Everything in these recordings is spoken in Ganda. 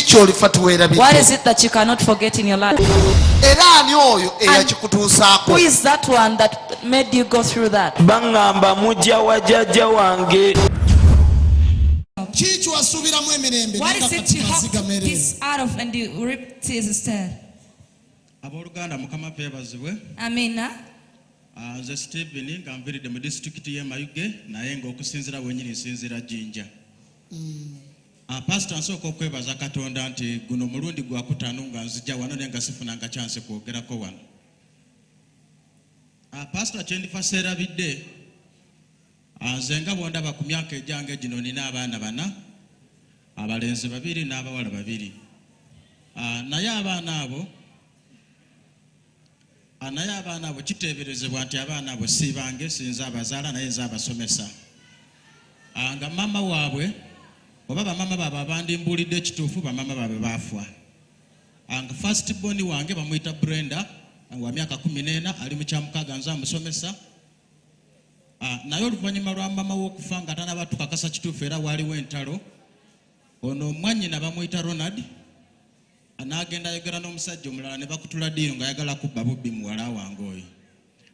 Ky'olifa What teweerabidde? is it that you cannot forget in your life? Era ani oyo eyakikutuusaako? Who is that one that made you go through that? Baŋŋamba mujja wa jjajja wange. Ki kyewasuubiramu emirembe What naye is nga it kati you maziga hope mereere? peace out of and you reap tears instead? Abooluganda, Mukama peebazibwe. Amina. Ah, nze Stephen nga nviridde mu disitulikiti y'e Mayuge, naye ng'okusinziira wennyini nsinziira Jjinja. Ah, pasita, nsooka okwebaza Katonda nti guno mulundi gwakutaano nga nzija wano, naye nga sifunanga chance kwogerako wano. Ah, pasita, kyendifa seerabidde, ah, nze nga bwondaba ku myaka egyange gino, nina abaana bana, abalenzi babiri n'abawala babiri. Ah, naye abaana abo kiteeberezebwa nti abaana abo si bange, sinze abazaala, naye nze abasomesa. Ah, nga maama waabwe oba bamaama baabwe abandimbuulidde ekituufu, bamaama baabwe baafa. Ah, nga first born wange bamuyita Brenda, wa myaka 14, ali mu kyamukaaga, nze amusomesa. Ah, naye oluvannyuma lwa maama w'okufa nga tanaba tukakasa kituufu, era waaliwo entalo. Ono mwannyina bamuyita Ronald, n'agenda ayogera n'omusajja omulala ne bakutula deal ng'ayagala kubba bubbi muwala wange oyo.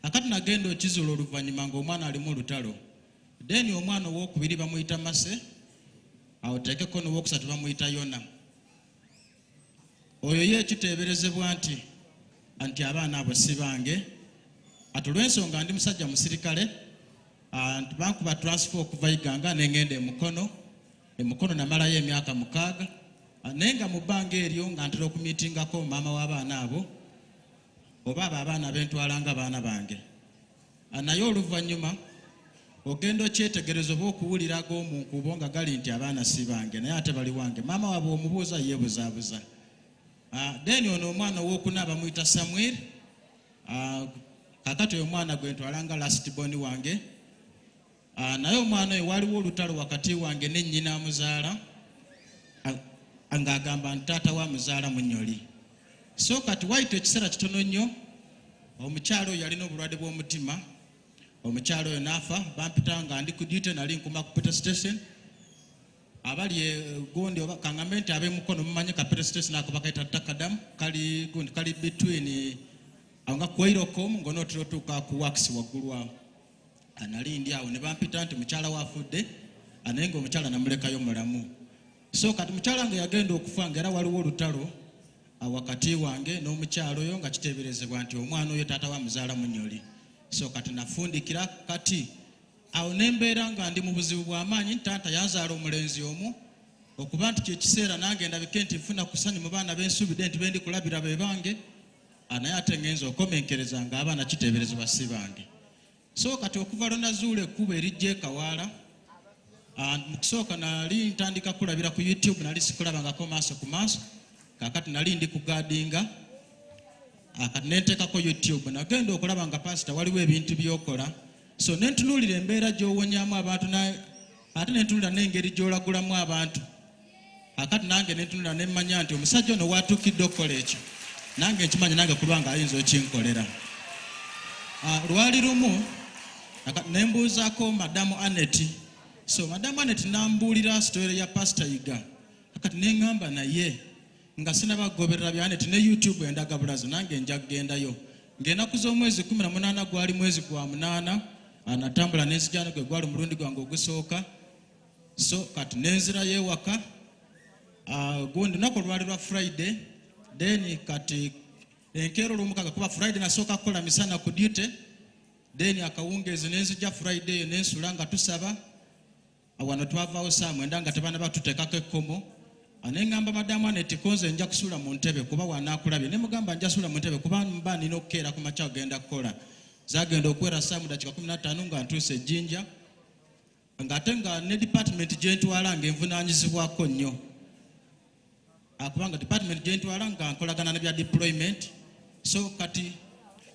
Akati nagenda okizuula oluvannyuma ng'omwana alimu olutalo. Then omwana owokubiri bamuyita Mase, awo teekeko n'owokusatu bamuyita Yona. Oyo ye kiteeberezebwa nti abaana abo si bange. Ati olw'ensonga ndi musajja musirikale, ah, nti bankuba transfer okuva Iganga nengenda emukono. Emukono namalayo emyaka 6. Ah, naye nga mu bbanga eryo nga ntera okumiitingako maama w'abaana abo, oba abo abaana bentwala nga baana bange. Ah, naye oluvannyuma ogenda okyetegereza oba okuwulira ag'omu nkubo nga gali nti abaana si bange, naye ate bali wange. Maama waabwe omubuuza, yeebuzaabuza. Ah, then ono omwana owokuna bamuyita Samuel. Ah, kakati oyo omwana gwe ntwala nga last born wange. Ah, naye omwana oyo waliwo olutalo wakati wange ne nnyina amuzaala. Ah, ng'agamba nti taata wa muzaala munyoli. So kati wayita ekiseera kitono nnyo, omukyalo oyo yalina obulwadde bw'omutima, omukyalo oyo n'afa. Bampita nga ndi ku duty, nali nkuma ku petrol station. Abali e, gundi oba kangambe nti ab'emukono mumanyi ka petrol station ako bakaita Takadamu, kali gundi kali between awo nga Kwairocom ng'onootera otuuka ku wax waggulu awo. Ah, nali ndi awo ne bampita nti mukyala we afudde. Ah, naye ng'omukyala namulekayo mulamu. So kati mukyala nga yagenda okufa nga era waliwo olutalo, ah, wakati wange n'omukyalo oyo, nga kiteeberezebwa nti omwana oyo taata wa muzaala munyoli. So kati nafundikira kati awo nembeera nga ndi mu buzibu bw'amaanyi. Taata yanzaala omulenzi omu, okuba nti kyekiseera nange ndabike nti nfuna kusanyu mu baana bensuubidde nti bendi kulabira be bange. Ah, naye ate ngenza okomenkereza nga abaana kiteeberezebwa si bange. So kati okuva lwe nazuula ekkubo erijja ekawaala, ah, mu kusooka nali ntandika kulabira ku YouTube, nali sikulabangako maaso ku maaso. Kakati nali ndi kugaadinga. Ah, kati nenteekako YouTube, nagenda okulaba nga pasita waliwo ebintu byokola. So nentunuulira embeera gy'owonyamu abantu, ate nentunuulira n'engeri gy'olagulamu abantu. Akati nange nentunula nemmanya nti omusajja ono watuukidde okukola ekyo, nange nkimanya nange kulwanga ayinza okinkolera. Ah, lwali lumu nembuuzaako madamu Anet. So madamu Anet nambuulira story ya Pasita Yiga. Akati neŋŋamba naye nga sinabagoberera bya Anet ne YouTube endaga bulazo, nange nja kugendayo. Ng'ennaku z'omwezi 18, gwali mwezi gwa munaana, ah, natambula nenzijano, gwe gwali omulundi gwange ogusooka. So kati nenzirayo ewaka. Ah, gundi lunaku olwali lwa Friday. Then kati enkeera olwomukaaga, kuba Friday nasooka kukola misana ku duty, then akawungeezi nenzija Friday eyo nensula nga tusaba. Ah, wano twavaawo saa 9 nga tebana batuteekako ekkomo. Ah, neŋŋamba madamu Aneti konze nja kusula mu ntebe kuba wanaakulabye. Ne mugamba nja sula mu ntebe kuba mba nina okukeera ku makya ogenda kukola. Zagenda okuwera saa mu dakiika 15 nga ntuuse ejjinja, ng'ate nga ne department gye ntwala ng'envunaanyizibwako nnyo. Ah, kubanga department gye ntwala nga nkolagana ne bya deployment. So kati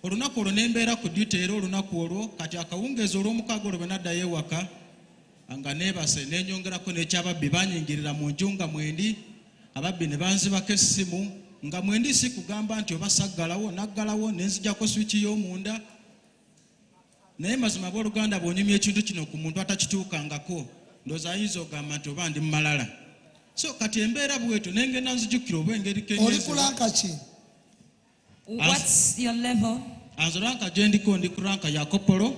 olunaku olwo nembeera ku duty, era olunaku olwo kati akawungeezi olw'omukaaga olwo bwe naddayo ewaka, ah, nga neebase, nenyongerako n'ekyababbi banyingirira mu nju nga mwendi. Ababbi ne banzibako essimu nga mwendi. Si kugamba nti oba saggalawo, naggalawo nenzijako switch y'omunda. Naye mazima abooluganda, bw'onyumya ekintu kino ku muntu atakituukangako, ndowooza ayinza ogamba nti oba ndi mumalala. So kati embeera bwetyo nengenda nzijukira oba engeri Oli kengenze. ku rank ki? What's your level? Anze rank gye ndiko, ndi ku rank ya kopolo,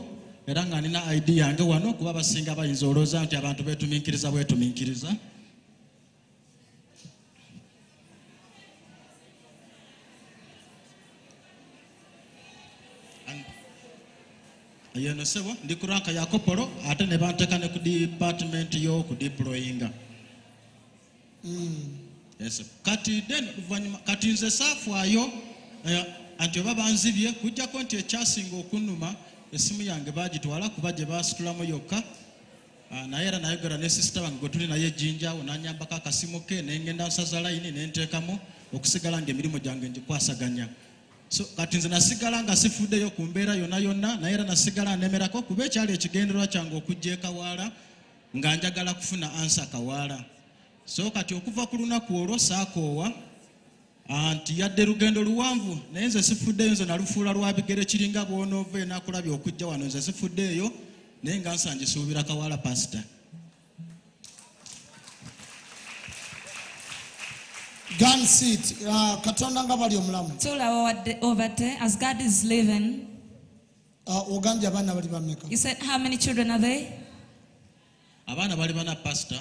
era nga nina ID yange wano, kuba abasinga bayinza olowooza nti abantu beetumiikiriza bwetumiikiriza. Yeno sebo, ndi ku rank ya kopolo, ate ne banteeka ne ku department y'okudeployinga. Yes. Kati then oluvannyuma kati nze saafaayo, anti oba banzibye, kujjako nti ekyasinga okunnuma essimu yange baagitwala kuba gye baasitulamu yokka. Naye era nayogera ne sister wange gwe tuli naye ejjinja awo, n'annyambako akasimu ke, ne ngenda nsaza layini ne nteekamu okusigala ng'emirimu gyange ngikwasaganya. So kati nze nasigala nga sifuddeyo ku mbeera yonna yonna, naye era nasigala nnemerako kuba ekyali ekigendererwa kyange okujja e Kawaala nga njagala kufuna answer Kawaala. So kati okuva ku lunaku olwo saakoowa, nti yadde lugendo luwanvu, naye nze sifuddeeyo, nze nalufuula lwa bigere, kiringa bw'onoova enaakulabye okujja wano, nze sifuddeeyo, naye nga nsangisuubira Kawaala pasita. Gun seat, Katonda nga bali omulamu. Tuula over there as God is living. Ogambye abaana bali bameka? You said how many children are they? Abaana bali bana pasita,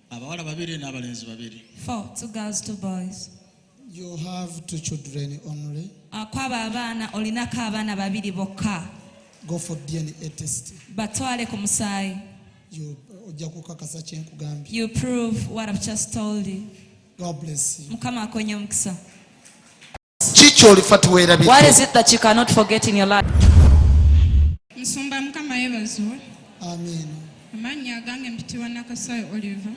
abawala babiri n'abalenzi babiri. Four, two girls, two boys. You have two children only. Kwaba abaana olinako abaana babiri bokka. Go for DNA test. Batwale ku musaayi. You ojja kukakasa kye nkugambye. You prove what I've just told you. God bless you. Mukama akonye omukisa. Ki ky'olifa tuweerabidde? What is it that you cannot forget in your life? Musumba, Mukama yeebazibwe. Amiina. Amannya agange mpitibwa Nakasayo Oliver,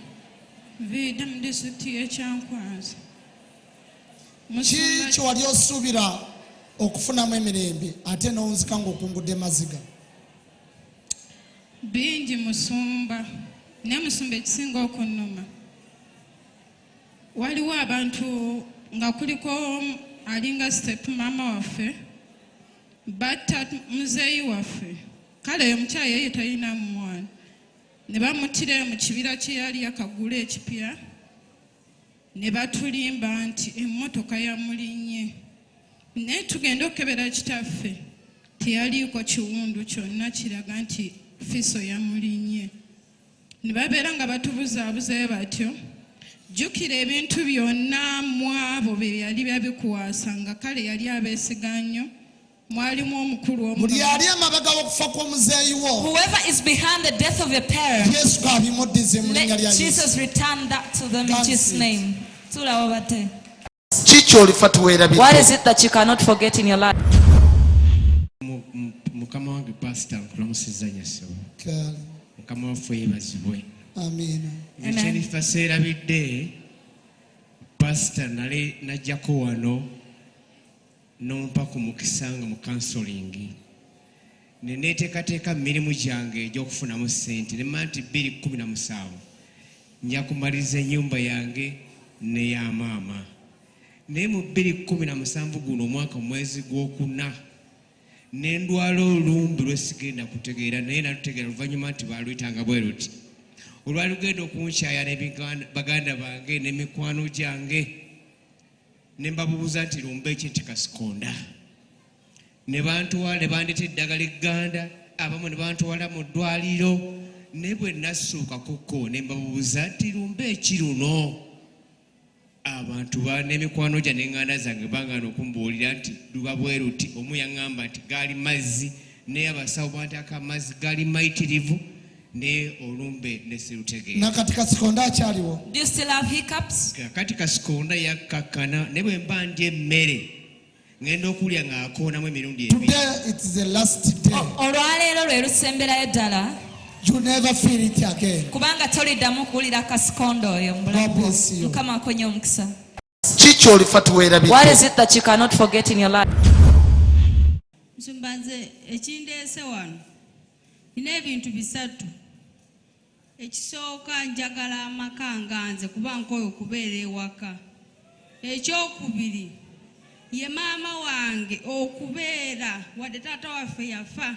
nviiridde mu disitulikiti y'Ekyankwanzi. Ki Musumba, kye wali osuubira okufunamu emirembe ate n'owunzika ng'okungudde maziga? Bingi musumba, naye musumba ekisinga okunnuma, waliwo abantu nga kuliko alinga step maama waffe, batta muzeeyi waffe. Kale oyo omukyala yeye talina mwana, ne bamuttirayo mu kibira kye yali yakagula ekipya, ne batulimba nti emmotoka yamulinnye, naye tugenda okukebera kitaffe, teyaliiko kiwundu kyonna kiraga nti fiso yamulinnye. Ne babeera nga batubuzaabuzayo batyo. Jjukira ebintu byonna mu abo be yali babikuwasa, nga kale yali abeesiga nnyo, mwalimu omukulu omu. Buli ali emabega w'okufa kw'omuzeeyi wo, Whoever is behind the death of your parent, Yesu kabimuddize mu linnya let lya Yesu. Jesus return that to them in That's Jesus' it. name. Tuula obadde. Ki ky'olifa tuweerabidde? What is it that you cannot forget in your life? Mukama wange pasita, nkulamusizza nnyo ssebo. Kale. Mukama waffe yeebazibwe. Amiina. Amen. Ekyenifa seerabidde pasita, nali najjako wano nompa ku mukisa nga mu counseling, ne neeteekateeka mu mirimu gyange egy'okufunamu ssente, ne mma nti 2017 nja kumaliriza ennyumba yange n'eya maama. Naye mu 2017 guno omwaka, mu mwezi gwokuna, ne ndwala olumbi lwesigenda kutegeera, naye nalutegeera oluvannyuma nti baluyitanga bwe luti, olwali lugenda okunkyaya ne baganda bange n'emikwano gyange, ne mbabuuza nti lumbe ki? Nti kasikonda. Ne bantwala ne bandeeta eddagala egganda, abamu ne bantwala mu ddwaliro, naye bwe nassuukakoko ne mbabuuza nti lumbe eki luno, abantu n'emikwano gya n'eŋŋanda zange bangaana okumbuulira nti luba bwe luti. Omu yaŋŋamba nti gaali mazzi, naye abasawo bantaako amazzi gaali mayitirivu, naye olumbe ne sirutegeera. Nakati kasikonda akyaliwo? Do you still have hiccups? Kakati kasikonda yakkakkana, naye bwe mba ndya emmere ŋŋenda okulya ng'akoonamu emirundi ebiri. Today it's the last day. Olwaleero lwe lusemberayo ddala. You never feel it again. Kubanga toliddamu kuwulira kasikonda oyo mu bulamu God bwo. bless you. Mukama akonye omukisa. Ki ky'olifa tuweerabidde? What is it that you cannot forget in your life? Nsumba, nze ekindeese wano, nina ebintu bisatu. Ekisooka, njagala amaka nga nze, kuba nkooye okubeera ewaka. Ekyokubiri, ye maama wange okubeera, wadde taata waffe yafa,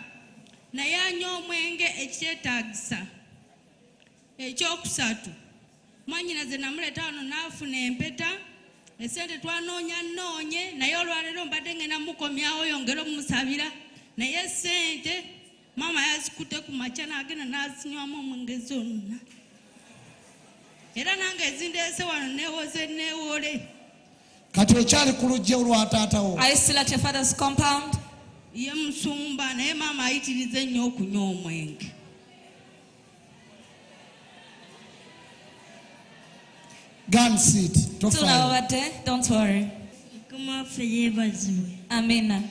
naye anywa omwenge ekyetaagisa. Ekyokusatu, Mwannyinaze namuleeta wano n'afuna empeta, esente twanoonya nnoonye, naye olwaleero mbadde ngenda mukomyawo yongere omusabira, naye esente maama yazikutte ku makya n'agenda n'azinywamu omwenge zonna. Era nange ezindeese wano neewoze neewole. Kati okyali ku luggya olwa taatawo? Are you still at your father's compound? Ye musumba, naye maama ayitiriza ennyo okunywa omwenge. Go and sit. Tula Tofaayo. wabadde, don't worry. Mukama waffe yeebazibwe. Amina.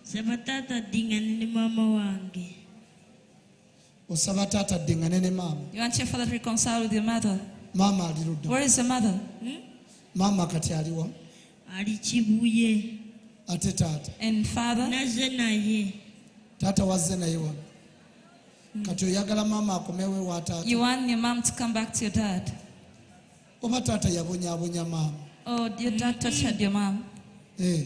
Saba taata addingane ne maama wange. Osaba taata addingane ne maama. You want your father to reconcile with your mother? Maama ali ludda? Where is your mother? Maama kati aliwa? Ali Kibuye. Ate taata? And father? Nazze naye. Taata wazze naye wano. Kati oyagala maama akomewo ewa taata? You want your mom to come back to your dad? Oba taata yabonyaabonya maama? Oh, your dad tortured your mom. Eh.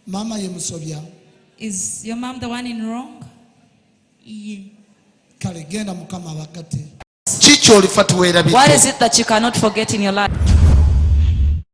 Maama ye musobya? Is your mom the one in wrong? Ye. Kale genda, Mukama abagatte. Ki ky'olifa tuweerabidde? What is it that you cannot forget in your life?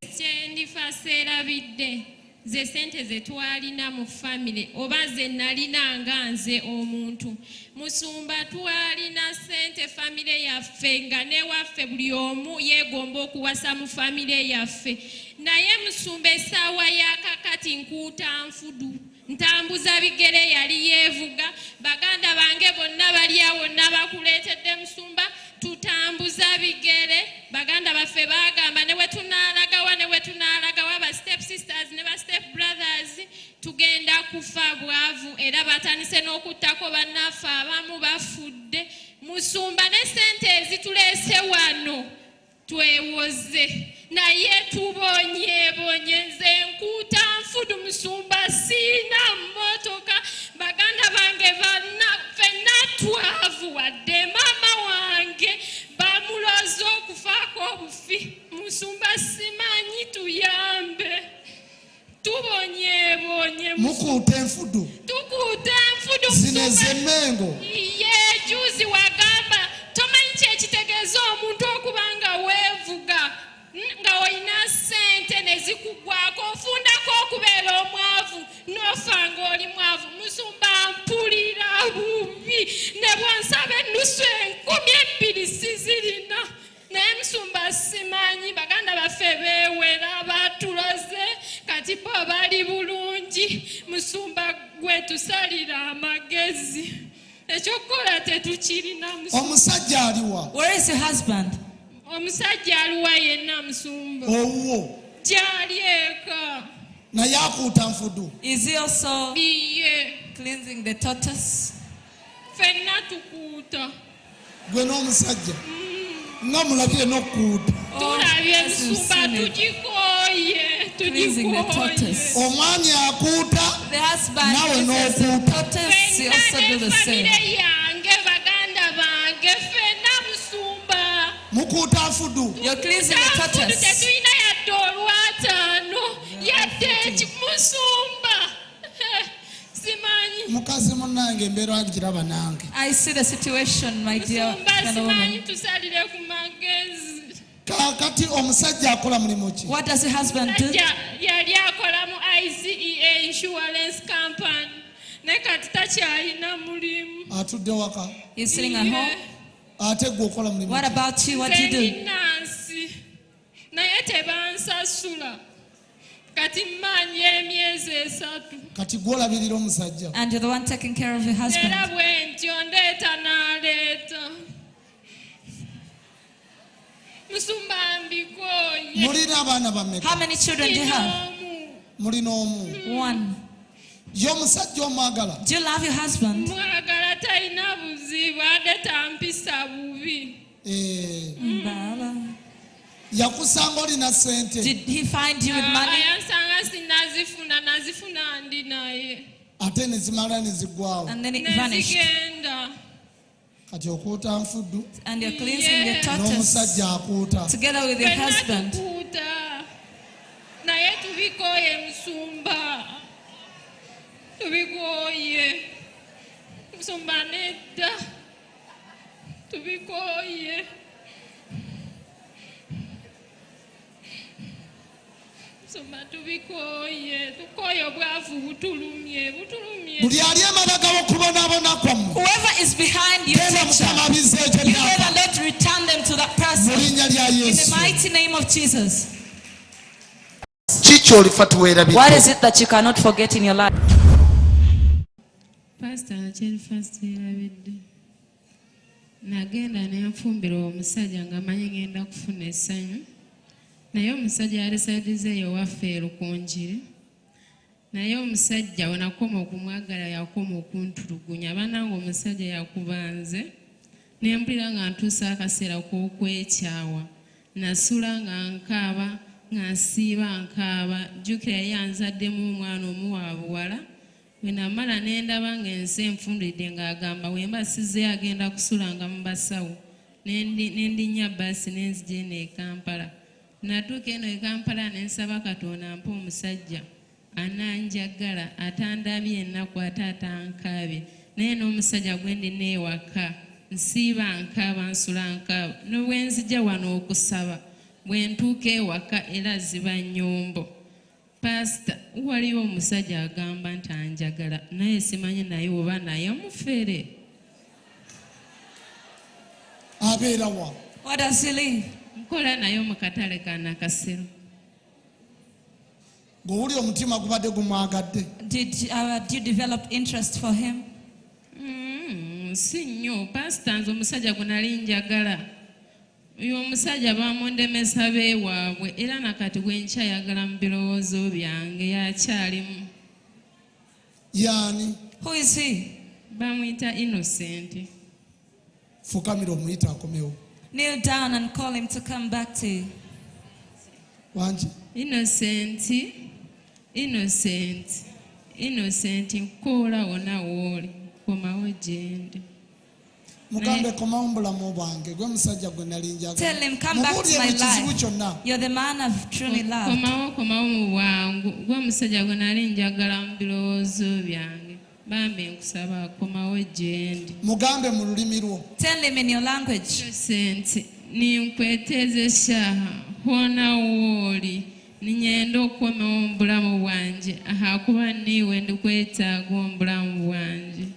Kyendifa seerabidde ze sente ze twalina mu famire, oba ze nalina nga nze omuntu, musumba. Twalina sente famire yaffe, nga newaffe buli omu yeegomba okuwasa mu famire yaffe. Naye musumba, essaawa ya kakati nkuuta nfudu, ntambuza bigere. Yali yeevuga, baganda bange bonna bali awo nabakuleetedde, musumba, tutambuza bigere. Baganda baffe bagamba ne bwe tunaalagawa, ne bwe tunaalagawa, ba step sisters ne ba step brothers, tugenda kufa bwavu. Era batandise n'okuttako bannaffe, abamu bafudde, musumba. Ne sente ezituleese wano twewoze, naye tubonyeebonye. Nze nkuuta nfudu, musumba, siina mmotoka. Baganda bange banna ffenna twavuwadde. Maama wange bamuloze okufaako obufi. Musumba, simanyi, tuyambe, tubonyeebonye. Mukuuta enfudu? Tukuuta enfudu. Zino Musumba. Ez'emmengo? Ye, juzi wagamba tomanyi kyekitegeeza omuntu okuba nga weevuga, nga olina ssente ne zikugwako, ofundako okubeera omwavu n'ofa ng'oli mwavu. Musumba, mpulira bubi. Ne bwonsaba ennusu 2000 sizirina. Naye musumba, simanyi, baganda baffe beewera, batuloze, kati bo bali bulungi. Musumba, gwe tusalira amagezi, ekyokukola tetukirina, musumba. Omusajja aliwa? Where is your husband? Omusajja aliwa yenna, musumba? Owuwo? Gyali eka. Naye akuuta nfudu? Is he also Iye. cleansing the tortoise? Ffenna tukuuta. Gwe n'omusajja nga mulabye n'okukuuta. Tulabye. Yes, we've Musumba, seen it. tugikooye. Cleansing the Tugikooye. tortoise. Omwami akuuta, The husband naawe cleanses the n'okuuta. tortoise, he also Ffenna do ne the same. famire yange, baganda bange, ffenna, musumba. Mukuuta nfudu? You're cleansing the Nfudu. tortoise. Tetulina yadde olwataano, yadde eki, musumba. Simanyi. Mukazi munnange, embeera giraba nange. I see the situation, my dear Musumba, fellow simanyi, woman. tusalire ku magezi. Kaakati omusajja akola mulimu ki? What does your husband do? Musajja yali akola mu ICEA Insurance Company, naye kati takyalina mulimu. Atudde waka? He's sitting at home. Ate gwe okola mulimu What ki? about you? What do you Nze ndi do? nansi, naye tebansasula. Kati mmanja emyezi 3. Kati gwolabirira omusajja? And you're the one taking care of your husband. Era bwe ntyo ndeeta n'aleeta, musumba, mbikooye. Mulina abaana bameka? How many children do you have? Omu. Mulina omu? One. Ye omusajja omwagala? Do you love your husband? Mwagala, talina buzibu, ate tampisa bubi. Eh, Baba. yakusanga olina sente? Did he find you with money? Yansanga sinazifuna, nazifuna ndi naye. Ate ne zimala ne ziggwawo? And then it vanished. Nezigenda. Kati okuuta nfuddu, And you're cleansing the tortoise n'omusajja akuuta. together with your Ffenna husband. tukuuta, naye tubikooye, musumba, tubikooye, musumba, nedda, tubikooye. Musumba tubikooye, tukooye obwavu butulumye, butulumye. Buli ali emabega w'okubonaabona kwammwe, Whoever is behind you, genda teacher, Mukama abizzeeyo you gy'ava. better Lord return them to that person. Mu linnya lya In the Yesu. mighty name of Jesus. Ki ky'olifa teweerabidde? What is it that you cannot forget in your life? Pasita, kyenfa seerabidde, nagenda ne nfumbirwa omusajja nga manyi ngenda kufuna essanyu, naye omusajja yali side eyo waffe e Rukungiri, naye omusajja we nakoma okumwagala yakoma okuntulugunya. Banange, omusajja yakuba nze ne mpulira nga ntuusa akaseera k'okwekyawa. Nasula nga nkaaba, nga nsiiba nkaaba. Jjukira yali anzaddemu omwana omu wa buwala. Bwe namala ne ndaba ng'ensi enfundidde, ng'agamba wemba sizzeeyo agenda kusulanga mu basawo. Ne ndinnya bbaasi ne nzija eno e Kampala. Natuuka eno e Kampala ne nsaba Katonda ampe omusajja ananjagala, atandabye ennaku ate atankaabye, naye n'omusajja gwe ndina ewaka nsiiba nkaaba, nsula nkaaba, ne bwe nzija wano okusaba bwe ntuuka ewaka era ziba nnyombo. Pasita, waliwo omusajja agamba nti anjagala, naye simanyi naye oba naye mufere. Abeera wa? Where does he live? Nkola naye mu katale ka Nakasero. Ng'owuli omutima gubadde gumwagadde? Did you develop interest for him? Si nnyo, pasita. Nze omusajja gwe nali njagala, oyo omusajja bamundemesa beewaabwe, era nakati gwe nkyayagala mu birowoozo byange yakyalimu. Yaani? Who is he? Bamuyita Innocent. Fukamira omuyita akomewo. Kneel down and call him to come back to you. Wangi? Innocent, Innocent, Innocent, nkoola wonna wooli, komawo gyendi. Mugambe, komawo mu bulamu bwange, gwe musajja gwe nali Tell him, come back to njagala. my Mubuulire buli kizibu life. kyonna. You're the man I've truly loved. Komawo, komawo mu bwangu, gwe omusajja gwe nali njagala mu birowoozo byange. Bambi nkusaba, komawo gyendi. Mugambe mu lulimi lwo. Tell him in your language. Innocent, ninkwetezesha hona wooli, ninyenda okukomawo mu bulamu bwanje, ahakuba niiwe ndikwetaaga omu bulamu bwanje.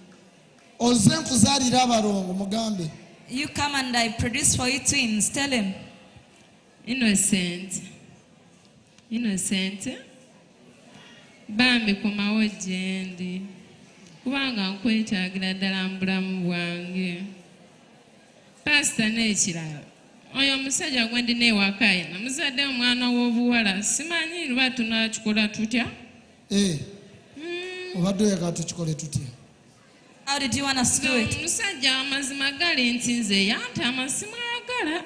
Oze nkuzaalira abalongo, mugambe. You come and I produce for you twins. Tell him. Innocent, Innocent, bambi komawo gyendi, kubanga nkwetaagira ddala mu bulamu bwange. Pasita, n'ekirala, oyo omusajja gwe ndina ewaka namuzadde omwana w'obuwala, simanyi luba tunakikola tutya. Eh, obadde oyagala tukikole tutya? How did you want us to do it? Omusajja amazima gali nti nze yantama, simwagala.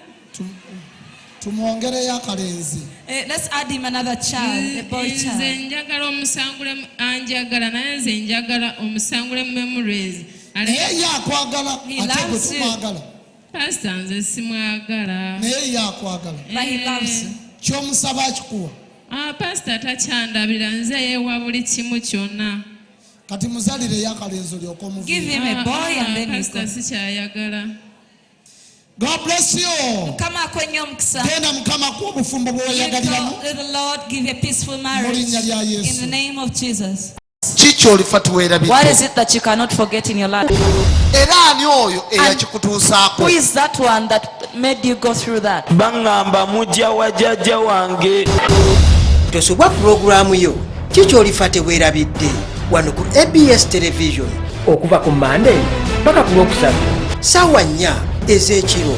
Tumwongereyo akalenzi. Let's add him another child, a boy Nze child. njagala omusangule, anjagala, naye nze njagala omusangule memories. Naye ye akwagala. He Ate gwe loves you. tumwagala. Pasita, nze simwagala. Naye ye akwagala. But he loves you. Kyomusaba akikuwa. Ah, pasita, takyandabira, nze yeewa buli kimu kyonna. Kati muzalireyo akalenzi olyoka Give omuviire. him a boy and then you Pasita, go. sikyayagala. God bless you. Mukama akuwe nnyo omukisa. Genda, Mukama akuwa obufumbo You bw'oyagaliramu. go, let the Lord give you a peaceful marriage. Mu linnya lya Yesu. In the name of Jesus. Ki ky'olifa teweerabidde? What is it that you cannot forget in your life? Era ani oyo eyakikutuusaako? Who is that one that made you go through that? Baŋŋamba mujja wa jjajja wange. Tosubwa pulogulaamu yo Kikyolifa Teweerabidde wano ku ABS Television okuva ku Mande paka ku Lwokusatu, saawa 4 ez'ekiro.